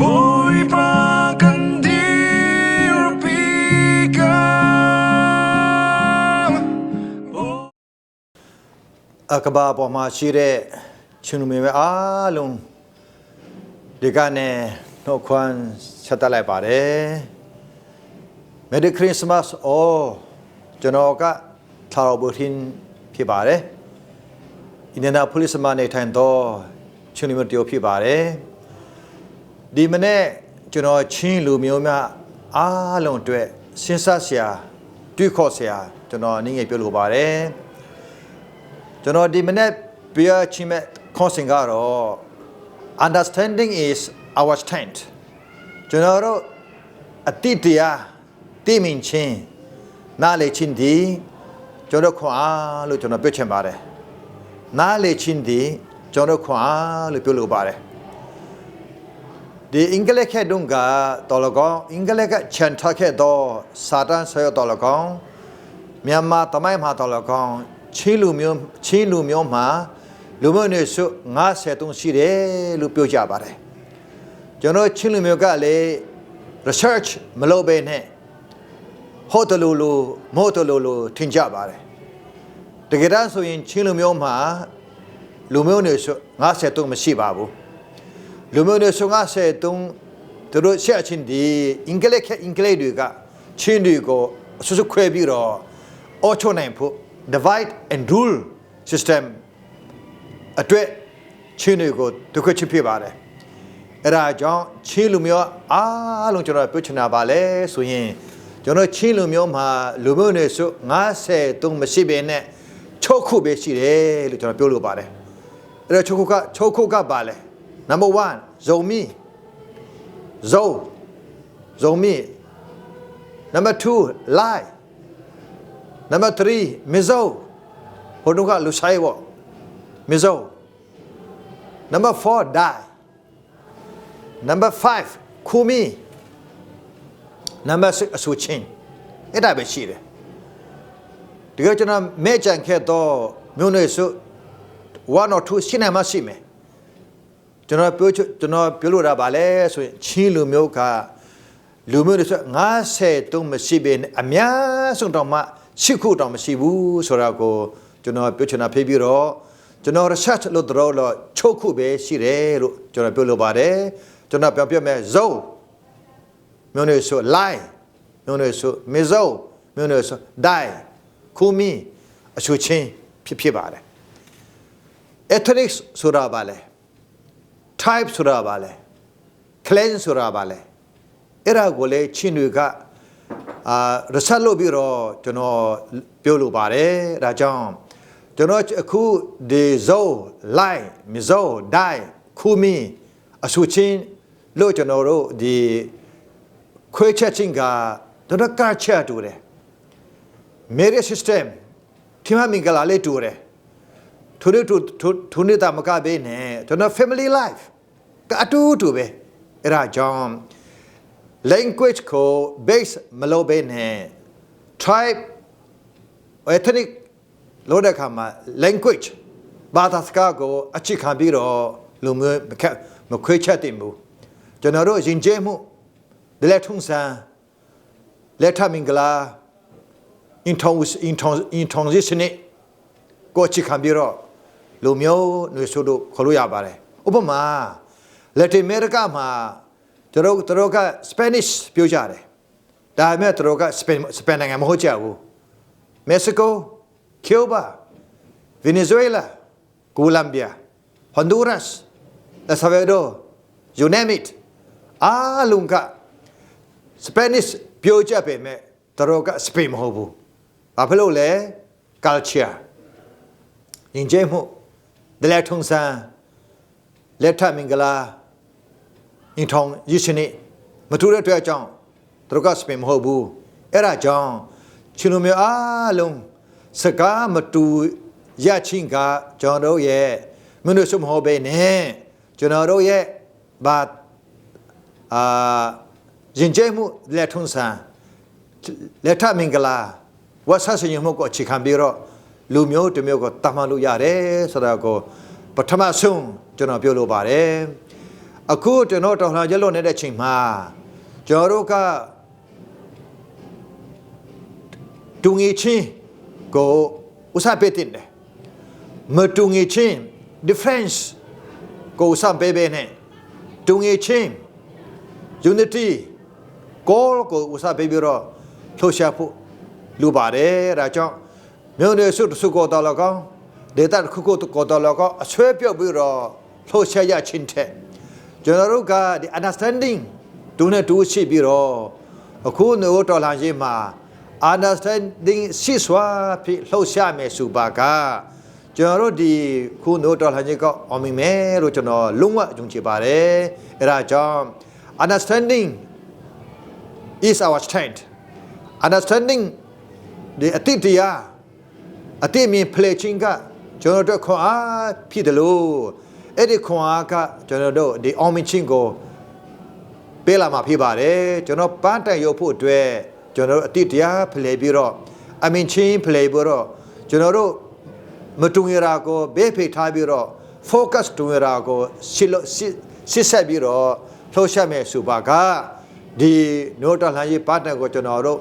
Bawipa kan dirpi ko. အကဘာပေါ်မှာရှိတဲ့ချင်းလူမျိုးအားလုံးဒီကနေ့နှုတ်ခွန်းဆက်တက်လိုက်ပါတယ် Merry Christmas all ကျွန်တော်ကထာတော်ဘုရင်ဖြစ်ပါတယ်အင်ဒီနာပိုလစ်မှာနေထိုင်တော့ချင်းလူမျိုးတယောက်ဖြစ်ပါတယ်ဒီမနေ့ကျွန်တော်ချင်းလူမျိုးများအားလုံးအတွက်စဉ်းစားစရာတွေးခေါ်စရာကျွန်တော်အနေငယ်ပြောလိုပါတယ် ကျွန်တော်ဒီမနေ့ပြချင်းမဲ့ခေါင်းစဉ်ကတော့ understanding is our strength ကျွန်တော်တို့အတိတရားသိမြင်ခြင်းနားလည်ခြင်းဒီကျွန်တော်ခွန်အားလို့ကျွန်တော်ပြောချင်ပါတယ်နားလည်ခြင်းဒီကျွန်တော်ခွန်အားလို့ပြောလိုပါတယ်ဒီအင်္ဂလိပ်ခေတ်တုန်းကတော်လကောင်အင်္ဂလိပ်ကခြံထားခဲ့တော့စာတန်ဆွဲတော်လကောင် မြန်မာတမိုင်းမှာတော်လကောင်ချင်းလူမျိုးချင်းလူမျိုးမှာလူမျိုးတွေစု53ရှိတယ်လို့ပြောကြပါတယ်ကျွန်တော်ချင်းလူမျိုးကလည်း research မလုပ်ဘဲနဲ့ဟုတ်တယ်လို့လို့မဟုတ်တယ်လို့လို့ထင်ကြပါတယ်တကယ်တမ်းဆိုရင်ချင်းလူမျိုးမှာလူမျိုးတွေစု53မရှိပါဘူးလူမျိုးတွေစု53သူတို့ရှက်ချင်းဒီအင်္ဂလိပ်ခက်အင်္ဂလိပ်တွေကချင်းတွေကိုဆူဆူခွဲပြီးတော့အော်ချုံနိုင်ဖို့ divide and rule system အတွက်ချင်းတွေကိုဒုက္ခချဖြစ်ပါတယ်အဲ့ဒါကြောင့်ချင်းလူမျိုးအားလုံးကျွန်တော်ပြောချင်တာပါလဲဆိုရင်ကျွန်တော်ချင်းလူမျိုးမှာလူမျိုးတွေဆို53မရှိဘဲနဲ့6ခုပဲရှိတယ်လို့ကျွန်တော်ပြောလိုပါတယ်အဲ့တော့6ခုက6ခုကပါလဲ number 1ဇုံမီဇုံဇုံမီ number 2 lie number 3မဇိုဟိုတုန်းကလူဆိုင်ပေါ့မဇို number 4 die number 5ခုမီ number 6အဆူချင်းအဲ့ဒါပဲရှိတယ်တကယ်ကျွန်တော်မဲ့ကြံခဲ့တော့မြို့နယ်စု1 or 2ရှိနိုင်မှရှိမယ်ကျွန်တော်ပြောကျွန်တော်ပြောလို့တာပါလဲဆိုရင်ချင်းလူမျိုးကလူမျိုးတွေဆို53မရှိဘဲနဲ့အများဆုံးတော့မှရှိခုတော့မရှိဘူးဆိုတော့ကိုကျွန်တော်ပြောချင်တာဖြစ်ပြီးတော့ကျွန်တော် research လုပ်တော့တော့ချုပ်ခုပဲရှိတယ်လို့ကျွန်တော်ပြောလိုပါတယ်ကျွန်တော်ပြောပြမယ်ဇုံမျိုးတွေဆို lie မျိုးတွေဆိုမေဇုံမျိုးတွေဆို die ခုမီအဆူချင်းဖြစ်ဖြစ်ပါတယ် ethnic ဆိုတာပါလဲ type ဆိုတာပါလဲ clan ဆိုတာပါလဲအဲ့ဒါကိုလေချင်းတွေကအာ research လုပ်ပြီးတော့ကျွန်တော်ပြောလိုပါတယ်ဒါကြောင့်ကျွန်တော်အခုဒီဇို line မဇိုဒိုင်ခုမီအဆူချင်းလို့ကျွန်တော်တို့ဒီခွဲချက်ချင်းကတော်တော်ကချက်တူတယ် merit system ထင်မမင်္ဂလာလေးတူတယ်သူတို့သူသူနေတာမကပေးနဲ့ကျွန်တော် family life ကအတူတူပဲအဲ့ဒါကြောင့် language ကို base မလုပ်ဘဲနဲ့ tribe ethnic လို့တဲ့အခါမှာ language ဘာသာစကားကိုအခြေခံပြီးတော့လူမျိုးမခက်မခွဲချက်တင်ဘူးကျွန်တော်တို့ယဉ်ကျေးမှုဒလက်ထုံးစံလက်ထမင်္ဂလာ in in in transition ကိုအခြေခံပြီးတော့လူမျိုးຫນွေဆိုလို့ခေါ်လို့ရပါတယ်ဥပမာလက်တင်အမေရိကမှာတို့တို့က Spanish ပြောကြတယ်ဒါပေမဲ့တို့ကစပိန်စပိန်နိုင်ငံမဟုတ်ကြဘူးမက္ကဆီကိုကျူးဘာဗင်နီဇွဲလားကိုလံဘီယာဟွန်ဒူရပ်စ်အယ်ဆာဗေဒို you name it အားလုံးက Spanish ပြောကြပေမဲ့တို့ကစပိန်မဟုတ်ဘူးဘာဖြစ်လို့လဲ culture ယဉ်ကျေးမှုဒလက်ထုံဆန်လက်ထမင်္ဂလာအင်ထောင်ရရှိနေမထူတဲ့အတွက်ကြောင့်တို့ကစပိန်မဟုတ်ဘူးအဲ့ဒါကြောင့်ချင်းလူမျိုးအားလုံးစကားမတူရချင်းကကျွန်တော်တို့ရဲ့မင်းတို့စမဟုတ်ပဲနဲ့ကျွန်တော်တို့ရဲ့ဘာအာယဉ်ကျေးမှုလက်ထုံဆန်လက်ထမင်္ဂလာဝတ်ဆက်စင်မှုကိုအခြေခံပြီးတော့လူမျိုးတစ်မျိုးကိုတတ်မှတ်လို့ရတယ်ဆိုတော့ကိုပထမဆုံးကျွန်တော်ပြောလိုပါတယ်။ အခုကျွန်တော်တော်လှန်ရေးလုပ်နေတဲ့ချိန်မှာကျွန်တော်တို့ကတူငီချင်းကိုဥစားပေးတင်တယ်မတူငီချင်း difference ကိုဥစားပေးပေးနဲ့တူငီချင်း unity ကိုကိုဥစားပေးပြီးတော့လှုပ်ရှားဖို့လိုပါတယ်ဒါကြောင့်မြို့နယ်စုတစုကိုတော်လကောင်ဒေတာတစ်ခုကိုကိုတော်လကောင်အဆွဲပြုတ်ပြီးတော့လှုပ်ရှားရချင်းတဲ့ကျွန်တော်တို့ကဒီ understanding တူနဲ့တူရှိပြီးတော့အခုနေတော်လှန်ရေးမှာ understanding ရှိစွာဖြစ်လှုပ်ရှားမယ်ဆိုပါကကျွန်တော်တို့ဒီခုနေတော်လှန်ရေးကအောင်မြင်မယ်လို့ကျွန်တော်လုံးဝယုံကြည်ပါတယ်အဲဒါကြောင့် understanding is our strength understanding ဒီအတိတရားအတိအမြင်ဖလှယ်ခြင်းကကျွန်တော်တို့ခွန်အားဖြစ်တယ်လို့အဲ့ဒီခွန်အားကကျွန်တော်တို့ဒီအောင်မြင်ခြင်းကိုပေးလာမှာဖြစ်ပါတယ်ကျွန်တော်ပန်းတိုင်ရုပ်ဖို့အတွက်ကျွန်တော်တို့အတိတရားဖလှယ်ပြီးတော့အမြင်ချင်းဖလှယ်ပြီးတော့ကျွန်တော်တို့မတူရတာကိုဘေးဖိထားပြီးတော့ focus တူရတာကိုရှစ်လို့ရှစ်ဆက်ပြီးတော့လှုပ်ရှားမယ်ဆိုပါကဒီနိုတော်လှန်ရေးပတ်တန်ကိုကျွန်တော်တို့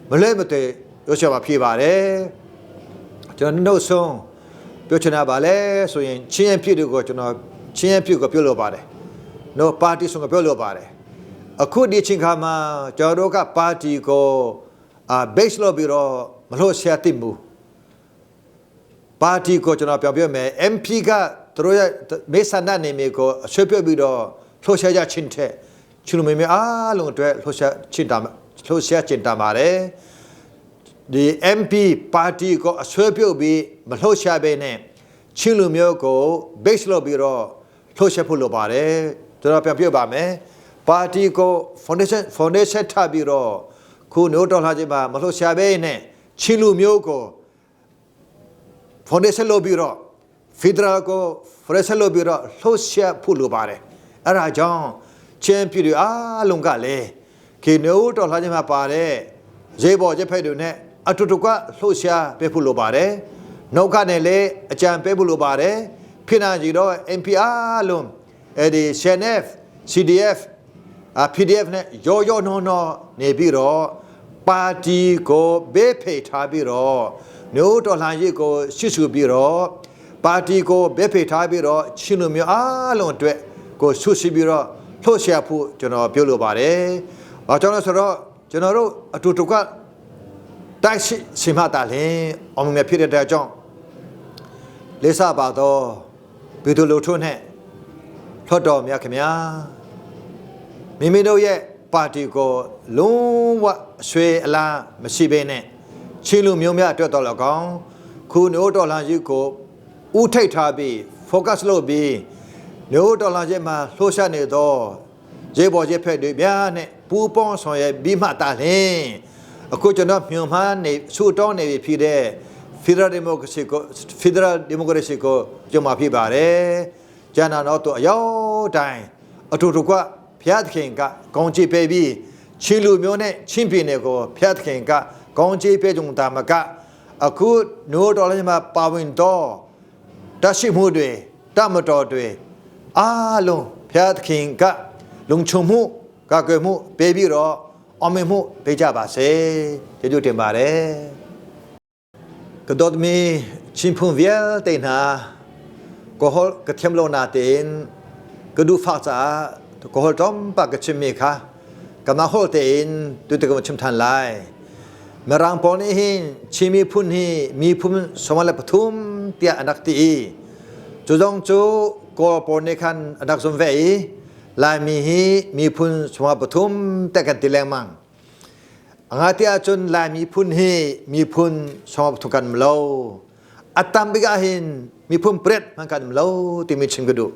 မလွဲမသွေရုပ်ရှာမှာဖြစ်ပါတယ်ကျွန်တော်နှုတ်ဆုံးပြောချင်တာပါလဲဆိုရင်ချင်းရင်ပြည့်တို့ကိုကျွန်တော်ချင်းရင်ပြည့်ကိုပြောလို့ပါတယ်နော်ပါတီဆိုကိုပြောလို့ပါတယ်အခုဒီချိန်ခါမှာကျွန်တော်တို့ကပါတီကိုအာ base လုပ်ပြီးတော့မလို့ဆရာတိမှုပါတီကိုကျွန်တော်ပြောပြမယ် MP ကသူတို့ရဲ့မေဆန္ဒနေမြေကိုအဆွေးပြုတ်ပြီးတော့လှုပ်ရှားကြချင်းတဲ့ချွလူမေမေအားလုံးအတွက်လှုပ်ရှားချင်းတာလှုပ်ရှားချင်းတာပါတယ်ဒီ MP ပါတီကိုအဆွေးပြုတ်ပြီးမလှုပ်ရှားဘဲနဲ့ချင်းလူမျိုးကို base လုပ်ပြီးတော့လှုပ်ရှားဖို့လိုပါတယ်ကျွန်တော်ပြန်ပြောပါမယ်ပါတီကို foundation foundation ထပြီးတော့ခုနိုးတော်လှချင်းမှာမလှုပ်ရှားဘဲနဲ့ချင်းလူမျိုးကို foundation လုပ်ပြီးတော့ Federal ကို foundation လုပ်ပြီးတော့လှုပ်ရှားဖို့လိုပါတယ်အဲ့ဒါကြောင့်ချင်းပြည်တွေအားလုံးကလည်းခေနိုးတော်လှချင်းမှာပါတဲ့ရေပေါ်ရက်ဖက်တွေနဲ့အတူတူကလှုပ်ရှားပေးဖို့လိုပါတယ်နှုတ်ကနေလည်းအကြံပေးဖို့လိုပါတယ်ဖြစ်နိုင်ကြတော့ MPR လုံးအဲ့ဒီ CNF CDF PDF နဲ့ရောရောနော်နော်နေပြီးတော့ပါတီကိုဘေးဖိထားပြီးတော့မျိုးတော်လှန်ရေးကိုရှုရှုပြီးတော့ပါတီကိုဘေးဖိထားပြီးတော့ချင်းလူမျိုးအားလုံးအတွက်ကိုရှုရှိပြီးတော့လှုပ်ရှားဖို့ကျွန်တော်ပြောလိုပါတယ်။ဘာကြောင့်လဲဆိုတော့ကျွန်တော်တို့အတူတူကတိုက်ရှိရှင်မတာလင်အောင်မြင်ဖြစ်တဲ့အကြောင်းလေးစားပါတော့ဘီသူလူထုနဲ့လွှတ်တော်မြတ်ခင်ဗျာမိမိတို့ရဲ့ပါတီကိုလုံးဝဆွေအလားမရှိဘဲနဲ့ချင်းလူမျိုးများအတွက်တော်လကောင်ခုနိုးတော်လန်ကြီးကိုဥထိတ်ထားပြီး focus လုပ်ပြီးနိုးတော်လန်ကြီးမှာလှုပ်ရှားနေတော့ရေပေါ်ရေဖက်တွေများနဲ့ပူပေါင်းဆောင်ရပြီးမှတာလင်အခုကျွန်တော်မြွန်မှန်းနေဆူတောင်းနေပြီဖြစ်တဲ့ Federal Democracy ကို Federal Democracy ကိုကြုံမှာဖြစ်ပါတယ်ကျန်တာတော့သူအရောက်တိုင်းအတူတူကဘုရားသခင်ကကောင်းချီးပေးပြီးချင်းလူမျိုးနဲ့ချင်းပြည်နယ်ကိုဘုရားသခင်ကကောင်းချီးပေးကြုံတာမကအခုနိုးတော်လည်းမှာပါဝင်တော့တရှိမှုတွေတမတော်တွေအားလုံးဘုရားသခင်ကလုံခြုံမှုကာကွယ်မှုပေးပြီးတော့အောင်မြင်မှုပေးကြပါစေကျေးဇူးတင်ပါတယ် ကဒတ်မီချင်းဖုန်ဗီယယ်တေနာကိုဟောကထ ेम လောနာတင်ကဒူဖာချာကိုဟောတမ်ပကချင်မီခါကမဟောတေင်တူတကမချင်ထန်လိုက်မရန်ပေါ်နေဟင်ချီမီဖုန်ဟီမီဖုန်စမလပထုမ်เตียอนักตีจูจงจูกอปอนี่คันอนักสมเวลายมีฮีมีพุนสมปทุมแต่กันติแรงมัง งาที่อาจนลายมีพุนฮีมีพุนสอบทุกันมโลอัตตามบิกาหินมีพุนเปรตมันกันมโลที่มีชิมกระดู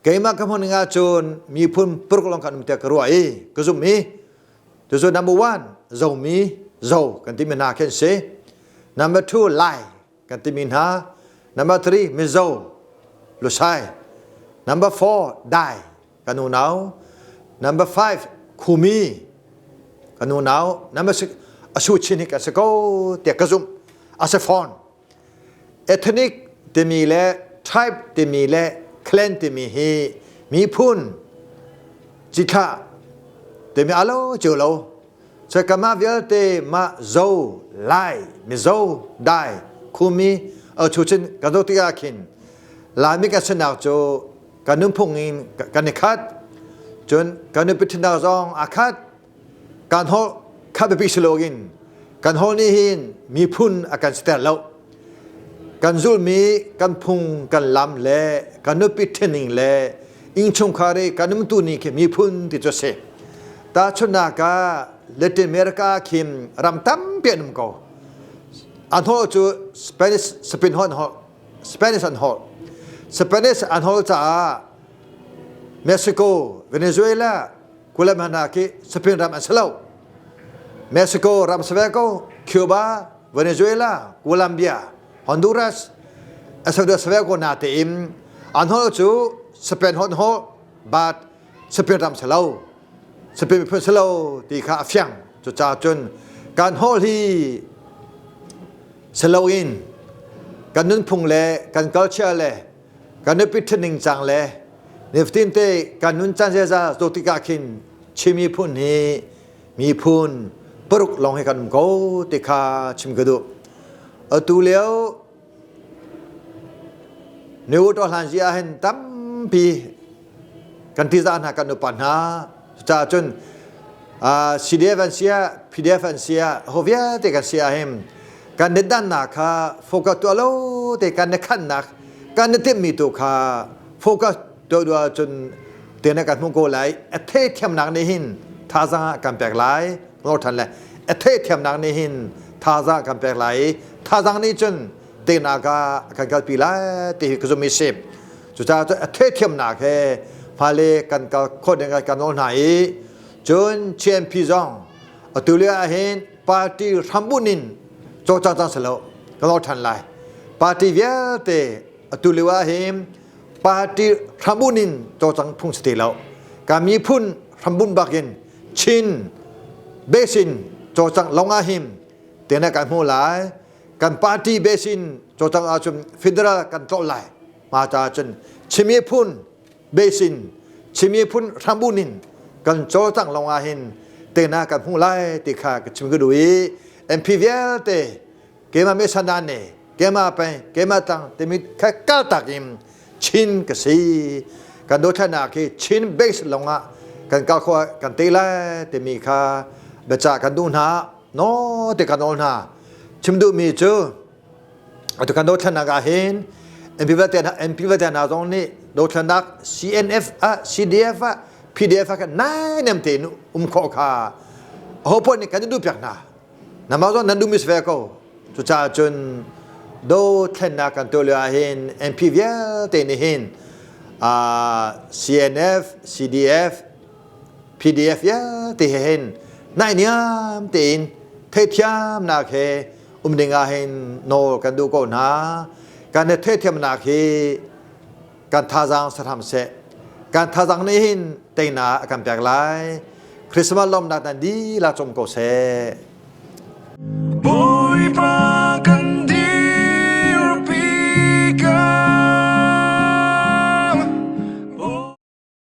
เกมากำพงาจนมีพุนปรุกลองกันมเตกรัวเอกระซุมมีตัว number one โจมีโจกันที่มีนาเคนเซ number two ลายกันที่มีนา number three มิโจลุไซ number four ได้กันนูนาว number five คูมี kanu nau number 6 asu chini ka sako te kazum ase phone ethnic တမီလေ type တမီလေ clan တမီဟီ Miphun cithlah timi alo cio lo. So kanmah vialte mah Zo, Lai, Mizo, Dai, Khumi, chuchin kan zoh tikah khin Laimi kan sinak cu kan nunphung in kan i khat. Cun kan nupi ṭhitnak zong aa khat. Kan holh khat biapi si loin kan holh nih hin miphun a kan siter lo. Kan zulmi kan phung kan lam le kan nupi ṭhining le innchungkhar i kan umtu ning khi miphun ti cu a si. Tahchunhnak ah Latin America khin ram tampi an um ko. An holh cu Spanish Spain holh an holh. Spanish an holh. Spanish an holh caah Mexico, Venezuela, Colombia hna khi Spain ram an si lo. Mexico ram si ve ko, Cuba, Venezuela, Colombia, Honduras, Ecuador si ve ko na tein an holh cu Spain holh holh but Spain ram si lo. Spain miphun si lo ti kha a fiang. Cucaah cun kan holh hi si loin kan nunphung le kan culture le kan nupi ṭhitning cang le nifatin te kan nun caan ziaza zoh tikah khin Chin miphun hi miphun paruk lawng hi kan um ko ti kha chim ka duh. Atu lio New hlan zi ah hin tampi kan tizah hna kan upa hna cucaah cun CDF an si ah PDF an si ah ho vialte kan si ah hin kan i dannak kha focus tuah lo te kan i khannak kan i timhmi tu kha focus tuah duh ahcun te na kan hmuh ko lai. A theithiamnak nih hin thazaang ah kan pek lai ngor than le a theithiamnak nih hin thazaang kan pek lai i thazaang nih cun tehnak ah kan kalpi lai ti hi ka zumh i si. Cucaah cun a theithiamnak he hmaile kan kal khawh ding kan nawl hna i cun CNP zong atu lio ah hin party hrambunh in cawlcang cang si lo ka nawl ṭhan lai. Party vialte atu lio ah hin party hrambunh in cawlcang phung si ti lo. Ka miphun hrambunh bak in Chin base in cawlcang lawng ah hin tena kan hmu lai. Kan party base in cawlcang ahcun federal kan tlawh lai. Ma ca cun Chin miphun base in Chin miphun hrambun in kan cawlcangh lawng ah hin tehna kan hmuh lai ti kha ka chim ka duh i MP vialte keimah me sandan ne keimah peng keimah tang timi kha kal tak in Chin ka si kan dothlatnak hi Chin base lawng ah kan kal kho kan te lai timi kha biacah kan duh hna no te kan nawl hna chim duhmi cu Atu kan dothlennak ah hin MP vialte MP vialte hna zong nih dothlennak CNF ah CDF ah PDF ah kan nainem tein um khawh kha aho paoh nih kan i duh piak hna. Namah zong nan duh mis ve ko. Cucaah cun dothlennak kan tuah lio ah hin MP vialte nih hin CNF, CDF, PDF vialte he hin naihniam tein theihthiamnak he um ding ah hin nawl kan duh ko hna. Kan i theihthiamnak hi kan thazaang sahram seh. Kan thazaang nih hin teinak a kan pek lai. Christmas lawmnak nan dihlak cum ko seh.